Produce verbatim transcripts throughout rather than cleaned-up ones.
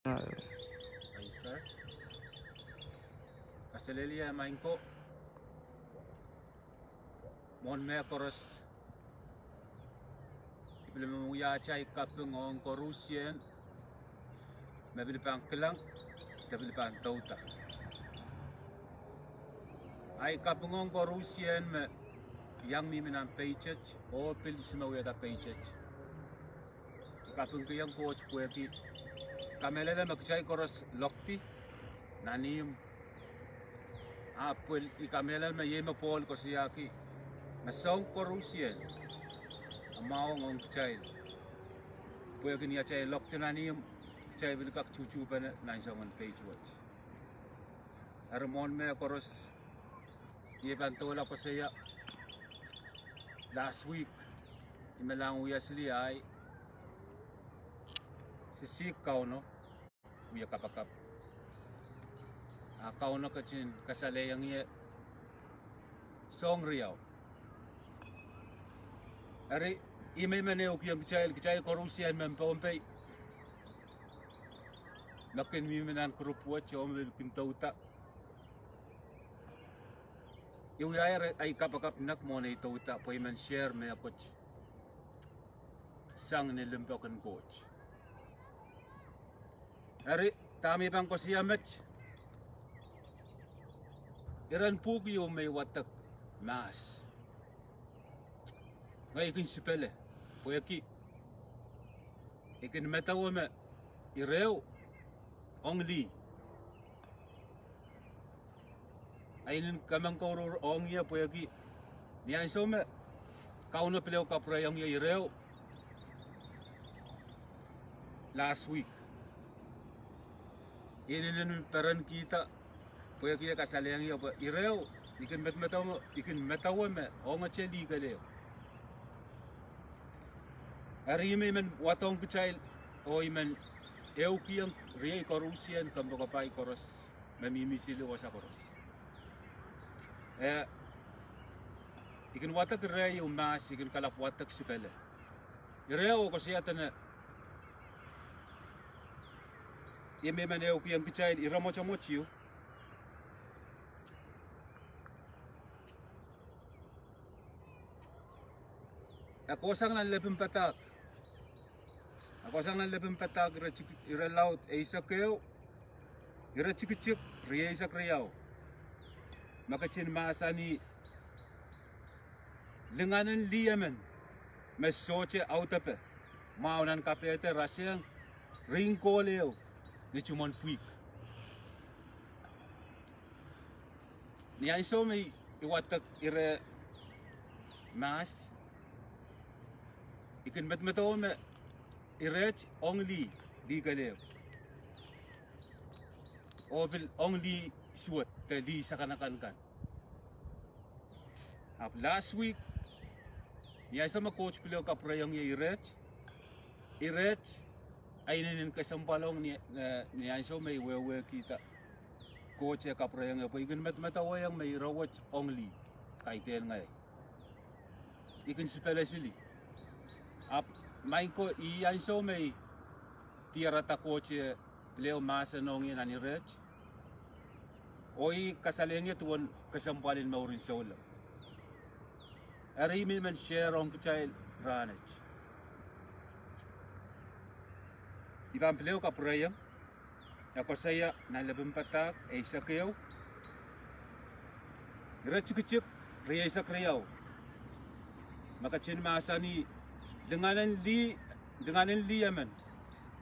Praise God. Kaselehlie maing ko. Mwohn mehkoaros, I pil men wiahte ahi kaping ong koarusie me pil pahn kilang, de pil pahn douda. Ahi kaping ong koarusie me iang mihmi nan peitet, oh pil sime wiahda peitet. I kapingkihong Koht pwehki kamehlele me kitail koaros lokdi nan ihmw. Ahpw pwe I kamehlele me iei me Pohl koasoiahki, me soahng koarusie mwahu ong kitail. Pwehki ni atail lokdi nan ihmw, kitail pil kak tuhtuhpene nan soangen peitet. Eri mwohn mehkoaros, I pahn doula koasoia, last week I me lahng wia sili ahi sisihk Kauno wie kapakap. A Kauno ketin kasalehiong ie soahng riau. Eri I men men ehukihong kitail, kitail koarusie mehn Pohnpei me kin mihmi nan group wet oh me kin douda. I wiahier ahi kapakap nek mwohn ei douda pwe I men share mehkot sang ni limpoak en Koht. Eri dahme I pahn koasoia met, iren pwuhk ieu me I wadek mahs, ngehi kin sipele pwehki I kin medewe me ireo ong lih. A I nin kemengkourour ong ie pwehki ni ansou me Kauno pil ehu kapwurehiong ie ireo last week, I inenen perenkihda pwehki e kasalehiong ie pwe ireo I kin medemedewe, I kin medewe me ongete lih kelehpw. Eri I men wadohng kitail oh I men ehukihong riei koarusie, kompoakepahi koaros me mihmi sili wasa koaros. Eh, I kin wadek ireo mahs, I kin kalap wadek sipele. Ireo koasoia dene I men men ehukihong kitail ire mwotomwot ieu. E kohsang nan Lepin Padahk. E kohsang nan Lepin Padahk ire tik-, ire laud eisek ehu, ire tikitik rieisek riau, me ketin mahsanih, lingan en lih emen me sohte audepe mwahu nan kapehde rasehng ring kohl ehu ni timwen pwihk. Ni ansou me I wadek ire mahs, I kin medemedewe me iret ong lih, lih kelehpw, oh pil ong lih suwed de lih sakanakan kan. Ahpw last week, ni ansou me Koht pil ehu kapwurehiong ie iret, iret, a I inenen kesempwal ong ni, eh, ni ansou me I wehwehkihda Koht eh kapwurehiong ie pwe I kin medemedewehiong me ire wet ong lih, kaidehn ngehi. I kin sipele sili. Ahpw maing ko, ih ansou me I diarada Koht eh pil ehu mahsen ong ie nan iret, oh I kasalehiong ie duwen kesempwalin mourin souleng. Eri I men men share ong kitail rahnwet. I pahn pil ehu kapwurehiong, e koasoia nan Lepin Padahk eisek ehu, ire tikitik rieisek riau, me ketin mahsanih, lingan en lih, lingan en lih emen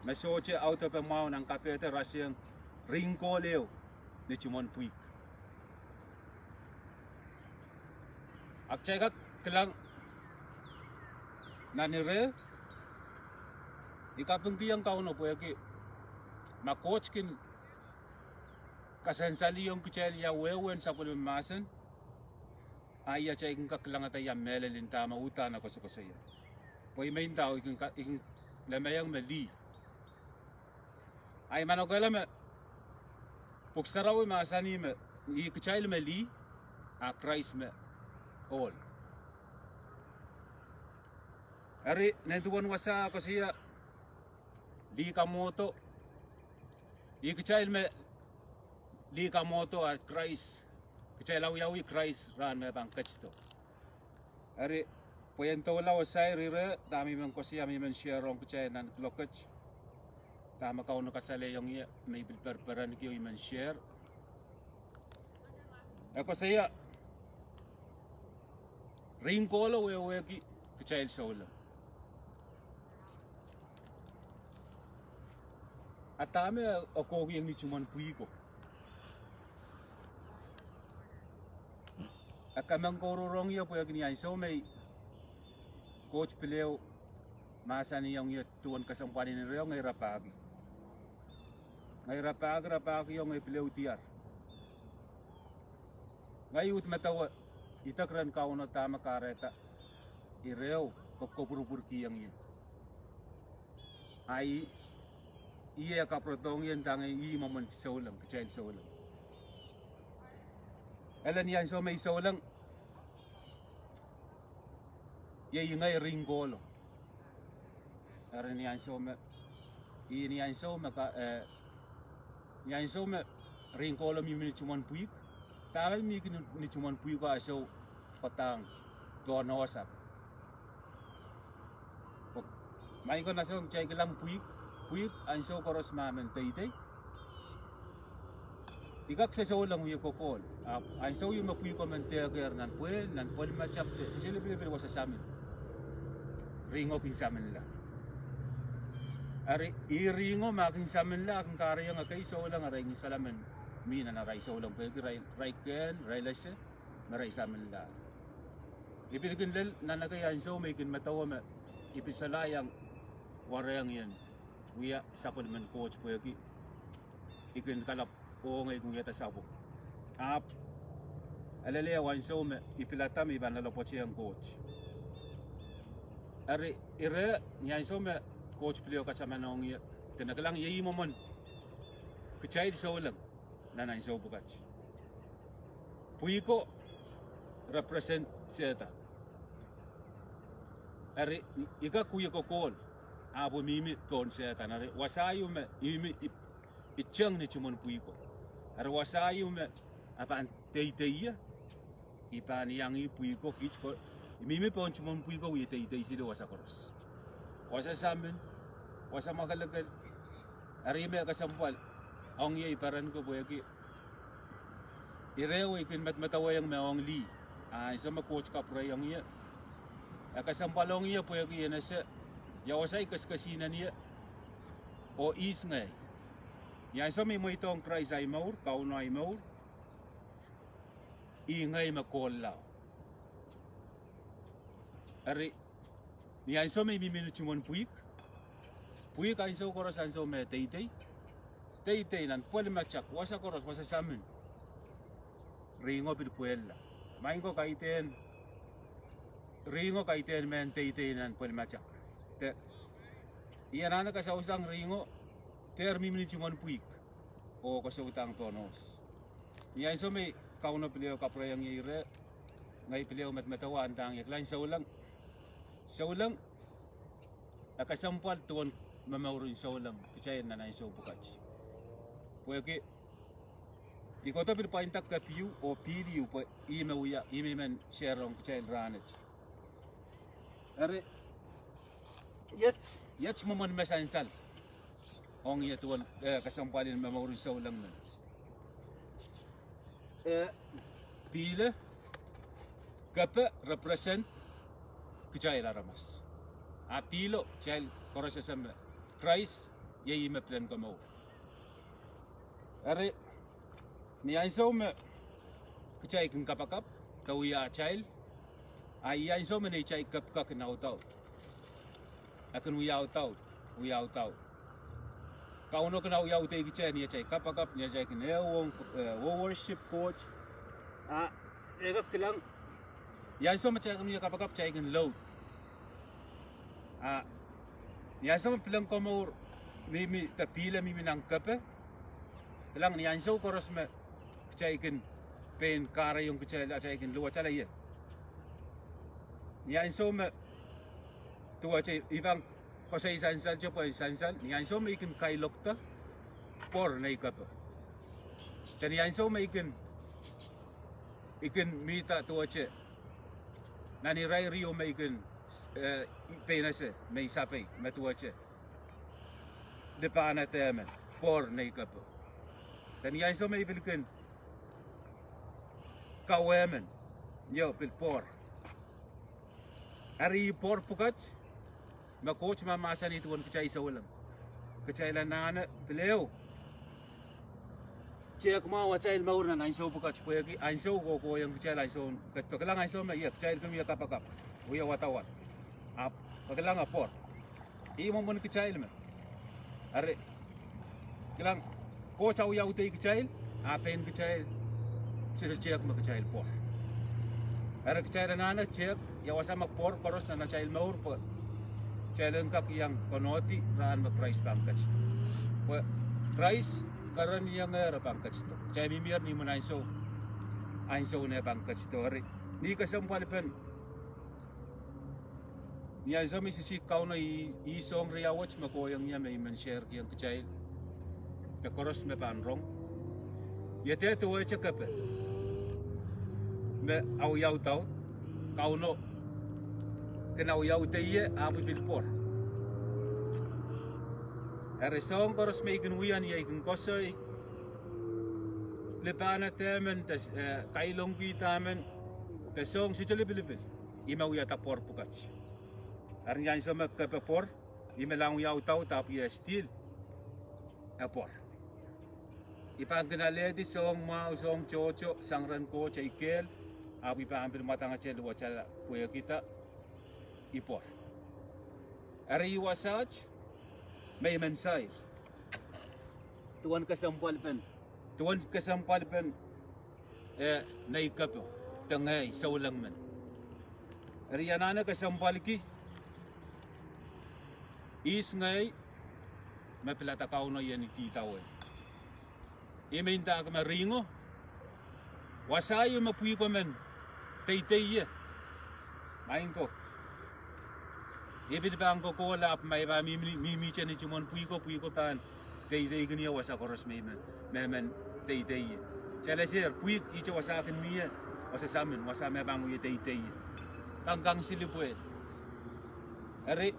me sohte audepe mwahu nan kapehde rasehng ring kohl ehu ni timwen pwihk. A kitail kak kilang nan ire, I kapingkihong Kauno pwehki ma Koht kin kasansalihong kitail ia wehwehn sapwellime mahsen, a ia kitail kin kak kilangada ia mehlel en dahme uhdahn e koasokoasoia. Pwe I men ndahki I kin ka-, I kin lemehiong me lih. A I manokehla me Pwuhk Sarawi mahsanih me ih kitail me lih, a Krais me ohl. Eri nin duwen wasa koasoia lih kamwohdo, Ih kitail me lih kamwohdo ah Krais, kitail awiawih Krais rahn me pahn ketido. Eri, pwe ien doula oh sair ire, dahme I men koasoia me I men share ong kitail nan kuloak et, dahme Kauno kasalehiong ie me I pil perperenki oh I men share. E koasoia, Rihng Kohlo wehwehki kitail souleng. A dahme e kohkihong ni tumwen pwihko? E kamengkourohrong ie pwehki ni ansou me Koht pil ehu mahsanihong ie duwen kesempwal en ire, ngehi rapahki. Ngehi rapahki, rapahki oh ngehi pil ehu diar. Ngehi uhd medewe idek rehn Kauno dahme kahrehda ire ehu kopwurupwurkihong ie. A ih, ih e kapwurodohng ie ndangehr ih mwomwen souleng, kitail souleng. Ele ni ansou me I souleng, iei ngehi Rihng Kohlo. Eri ni ansou me, ih ni ansou me ka, eh, ni ansou me Rihng Kohlo mihmi ni tumwen pwihk, dahme mihmi ni tumwen pwihko? A soh, padahk pohn ohsap. Maing ko, ansou kitail kilang pwihk, pwihk ansou koaros ma men deidei, I kak sosouleng wie kokohl. Ahpw ansou ieu me pwihko men dehkehr nan pwehl, nan pwel mattak, de sehse lipilipil, wasa samin. Rihng o kin saminla. Eri, ih rihng o ma kin saminla, a kin kahrehiong ekei souleng, arail ngihsalamen mih nan arail souleng pwehki irail, irail kehn, irail ese, me irail saminla. I pil kin lel nan ekei ansou me I kin medewe me I pil solahr iang warehng ien wia sapwellimen Koht pwehki I kin kalapw oh ngehi kin wiahda sapwung. Ahpw e lel ehu ansou me I pilada me I pahn loalopwoatehng Koht. Eri, ire, ni ansou me Koht pil ehu katamanohng ie, dene kilang, iei ih mwomwen kitail souleng nan ansou pwukat. Pwihko represent Sehdan. Eri, I kak wie kokohl, ahpw mihmi pohn Sehdan. Eri wasa ieu me, mihmi, I, I teng ni tumwen pwihko. Eri wasa ieu me e pahn deidei ie, I pahn iang ih pwihko, kiht ko, I mihmi pohn tumwen pwihko wie deidei sili wasa koaros. Wasa samin, wasa mwakelekel. Eri me kesempwal ong ie, I perenki pwehki ire ehu I kin medemedewehiong me ong lih, a ansou me Koht kapwurehiong ie, e kesempwal ong ie pwehki I en ese ia wasa I kesikesihnen ie, oh ihs ngehi. Ni ansou me I mweidohng Krais ahi mour, Kauno ahi mour, ih ngehi me kohllao. Eri, ni ansou me I mihmi ni tumwen pwihk, pwihk ansou koaros ansou me deidei, deidei nan pwel mattak, wasa koaros, wasa samin, rihng o pil pwehlla. Maing ko, kaidehn, rihng o kaidehn mehn deidei nan pwel mattak. De I anahne kasausang rihng o, dehr mihmi ni tumwen pwihk oh koasoudahng pohn ohs. Ni ansou me Kauno pil ehu kapwurehiong ie ire, ngehi pil ehu medemedewe, ndahng ie, kilang, souleng, souleng e kesempwal duwen momourin souleng kitail nan ansou pwukat. Pwehki I kohdo pil pwainda kep ieu oh pihl ieu pwe ih me wia, ih me I men share ong kitail rahnwet. Eri, iet, iet mwomwen me sansal ong ie duwen, eh, kesempwalin momourin souleng men. Eh, pihle, kepe represent kitail aramas. A pihlo, kitail koaros ese me Krais iei ih me pilen komour. Eri, ni ansou me kitail kin kapakap de wia atail, a ih ansou me neitail kepka kin audaud. E kin wia audaud, wia audaud. Kauno kin audaudehki kitail ni atail kapakap, ni atail kin ehu ong, eh, worship Koht. A, e kak kilang, ni ansou me kitail kin wia kapakap, kitail kin laud. A, ni ansou me pilen komour mihmi de pihle mihmi nan kepe, kilang, ni ansou koaros me kitail kin pein kahrehiong kitail, atail kin luwetala ie. Ni ansou me, duwehte I pahn koasoi sansalte pwe en sansal, ni ansou me I kin kailokda, pwoar nei kepo. Dene ni ansou me I kin, I kin mihda duwehte nan irair ieu me I kin, eh, pein ese me I sapei me duwehte lipahned emen, pwoar nei kepo. Dene ni ansou me I pil kin kawehmen, io, pil pwoar. Eri pwoar pwukat me Koht mahmahsanih duwen kitail souleng. Kitail anahne pil ehu tehk mwahu atail mour nan ansou pwukat pwehki ansou kohkohiong kitail ansou. Ke kilang ansou me, ie, kitail kin wie kapakap, wie wadawad. Ahpw ke kilang e pwoar. Ih mwomwen kitail me. Eri, kilang, Koht awiawi dei kitail, a pein kitail, sohte tehk me kitail pwoar. Eri kitail anahne tehk ia wasa me pwoar koaros nan atail mour pwe kitail en kak iang konehdi rahn me Krais pahn ketido. Pwe Krais kerenihong e re pahn ketido. Kitail mihmier ni imwin ansou, ansou ne pahn ketido. Eri, ni kesempwalpen ni ansou me I sehse Kauno, ih, ih soahng riau wet me kohiong ie me I men sharekihong kitail, de koaros me pahn rong. Iei duwehte kepe me awiawi daud, Kauno kin awiawi dei ie, ahpw I pil pwoar. Eri soahng koaros me I kin wia ni ei kin koasoi lipahned emen, de, eh, kailongkihda men, de soahng sohte lipilipil, I men wiahda pwoar pwukat. Eri ni ansou me kepe pwoar, I men lahng wiawi daud, ahpw ie still e pwoar. I pahn kin alehdi soahng mwahu, soahng tohto sang rehn Koht ei kehl, ahpw I pahn pil mwadangete luwetala pwehkida I pwoar. Eri ih wasaht me I men sair duwen kesempwalpen, duwen kesempwalpen, eh, nei kepo, de ngehi souleng men. Eri I anahne kesempwalki ihs ngehi me pilada Kauno ien idawehn. Ih me ndahki me rihngo, wasa ieu me pwihko men deidei ie, maing ko, I pil pahn kokohla, ahpw ma I pahn mihmi, mihmihte ni timwen pwihko, pwihko pahn deideikin ie wasa koaros me I men, me men deidei ie. Saleser, pwihk ihte wasa kin mie, wasa samin, wasa me pahn wie deidei ie. Kangkang silipwe. Eri,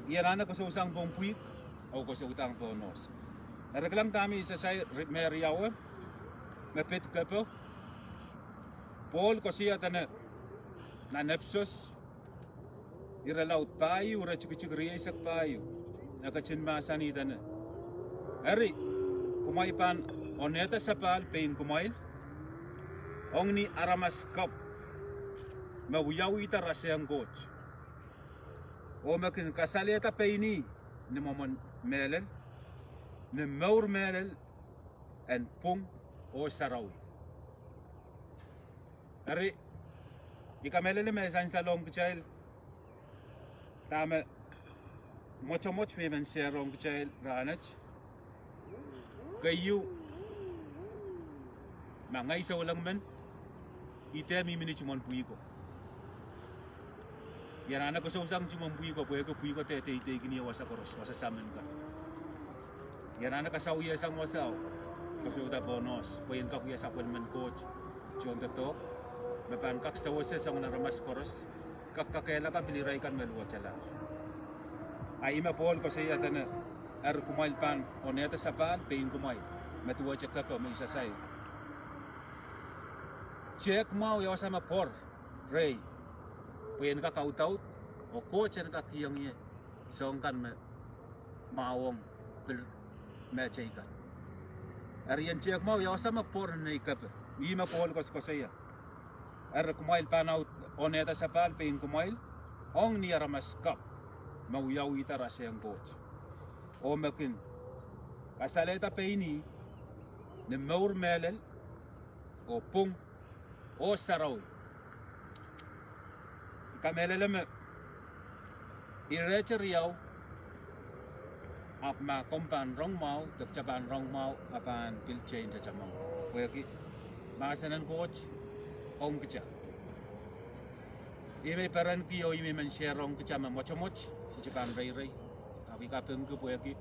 I anahne koasoiasang pohn pwihk, oh koasoiasang pohn ohs. Eri kilang dahme I sair, me riau, me pid kepo. Pohl koasoia dene nan Episos, irelaud pahieu, iretikitik rieisek pahieu, e ketin mahsanih dene, eri, kumwail pahn onehda sapahl pein kumwail, ong ni aramas kapw me wiawihda rasehng Koht, oh me kin kasalehda pein ih ni mwomwen mehlel, ni mour mehlel en pwung oh sarawi. Eri, I kamehlele me sansalohng kitail dahme mwotomwot me I men shareong kitail rahnwet. Keieu, ma ngehi souleng men, I dehr mihmi ni timwen pwihko. I anahne koasoiasang timwen pwihko pwehki pwihko dehr deideikin ie wasa koaros, wasa samin kan. I anahne kasawihsang wasao, koasoia pohn ohs, pwe I en kak wia sapwellimen Koht tohndoadoahk, me pahn kak sewese soangen aramas koaros, kak kakehlaka pil irail kan me luwetalahr. A ih me Pohl koasoia dene, eri kumwail pahn onehda sapahl pein kumwail, me duwehte kepo me I sasair. Tehk mwahu ia wasa me pwoar rehi, pwe en kak audaud, oh Koht en kak kihong ie soahng kan me mwahu ong pil mehteikan. Eri en tehk mwahu ia wasa me pwoar nei kepo, ih me Pohl koasokoasoia. Eri kumwail pahn onehda sapahl pein kumwail, ong ni aramas kapw me wiawihda rasehng Koht, oh me kin kasalehda pein ih ni mour mehlel, oh pwung, oh sarawi. I kamehlele me irehte riau, ahpw ma komw pahn rong mwahu, de kita pahn rong mwahu, a pahn pil change atail mour. Pwehki mahsen en Koht ong kita. Ih me I perenki oh ih me I men shareong kita me mwotomwot, sohte pahn reirei. Ahpw I kapingki pwehki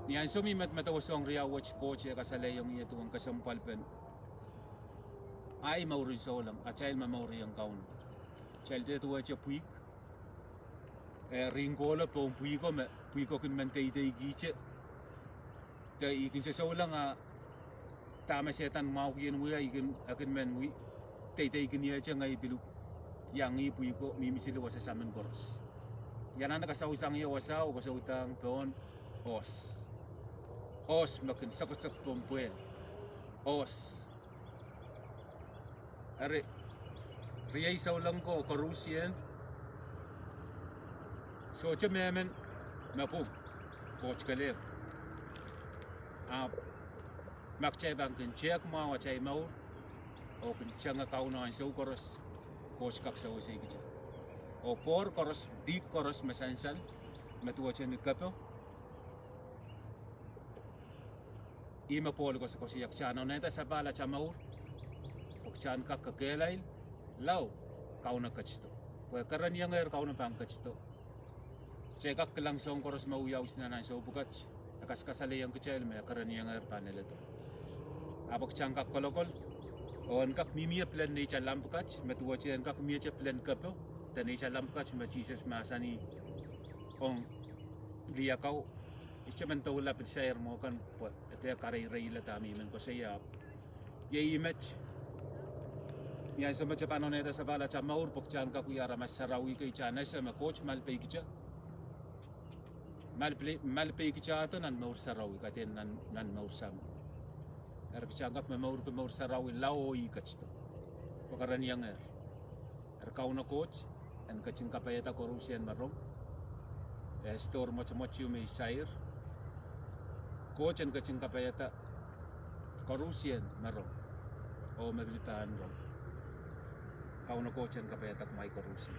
Ni ansou me I medemedewe soahng riau wet, Koht eh kasalehiong ie duwen kesempwalpen ahi mouren souleng, atail momouriong Kauno. Kitail dehr duwehte pwihk, eh, rin kohla pohn pwihko me pwihko kin men deideikihte. De I kin sosouleng a dahme Sehdan mwahuki en wia, I kin, e kin men wia, deideikin ihte ngehi pil iang ih pwihko, mihmi sili wasa samin koaros. I anahne kasawih sang ie wasao, koasoia pohn ohs. Ohs me kin sokosok pohn pwehl. Ohs. Eri, riei souleng ko koarusie, sohte mehmen me pwung, Koht kelehpw. Ahpw ma kitail pahn kin tehk mwahu atail mour oh kin tenge Kauno ansou koaros, Koht kak sewesei kitail. Oh pwoar koaros, dihp koaros me sansal, me duwehte ni kepo, ih me Pohl koasokoasoia, kitail en onehda sapahl atail mour, pwe kitail en kak kekehlail lao Kauno ketido. Pwe kereniengehr Kauno pahn ketido. Kitail kak kilang soahng koaros me wia ausenan ansou pwukat, e kaskasalehiong kitail me kereniengehr pahn leledo. Ahpw kitail en kak kolokol, oh en kak mihmie pilen neitail lamp pwukat, me duwehte en kak miehte pilen kepo, de neitail lamp pwukat me Sises mahsanih ong lih akan, I sohte men doula pil sair mwo kan pwe e dehr kareireila dahme I men koasoia. Iei met, ni ansou me kitail pahn onehda sapahl atail mour, pwe kitail en kak wia aramas sarawi, ke kitail en ese me Koht malipe kitail, malipe, malipe kitaido nan mour sarawi, kaidehn nan, nan mour samin. Eri kitail en kak momourki mour sarawi lao ih ketido. Pwe kereniengehr. Eri Kauno Koht en ketin kapaiada koarusie me rong. E store mwotomwot ieu me I sair. Koht en ketin kapaiada koarusie me rong oh me pil pahn rong. Kauno Koht en kapaiada kumwail koarusie.